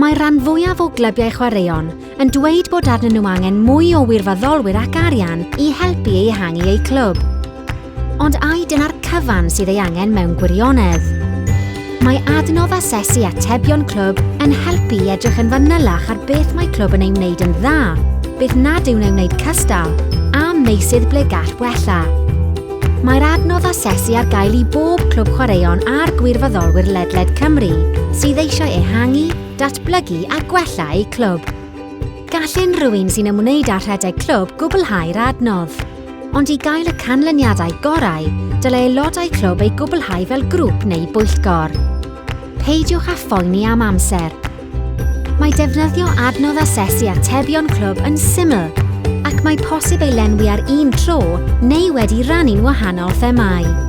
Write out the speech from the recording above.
Mae'r rhan fwyaf o glybiau chwaraeon yn dweud bod arnyn nhw angen mwy o wirfoddolwyr ac arian i helpu i ehangu eu clwb. Ond ai dyna'r cyfan sydd ei angen mewn gwirionedd? Mae adnodd asesu atebion clwb yn helpu i edrych yn fanylach ar beth mae clwb yn ei wneud yn dda, beth nad yw'n ei wneud cystal, a meysydd ble gall wella. Mae'r adnodd asesu ar gael i bob clwb chwaraeon a'r gwirfoddolwyr ledled Cymru sydd eisiau ehangu, datblygu a gwella eu clwb. Gall unrhyw un sy'n ymwneud â rhedeg clwb gwblhau'r adnodd. Ond i gael y canlyniadau gorau, dylai aelodau clwb ei gwblhau fel grŵp neu bwyllgor. Peidiwch â phoeni am amser. Mae defnyddio adnodd asesu atebion clwb yn syml ac mae posib ei lenwi ar un tro neu wedi rannu'n wahanol themâu.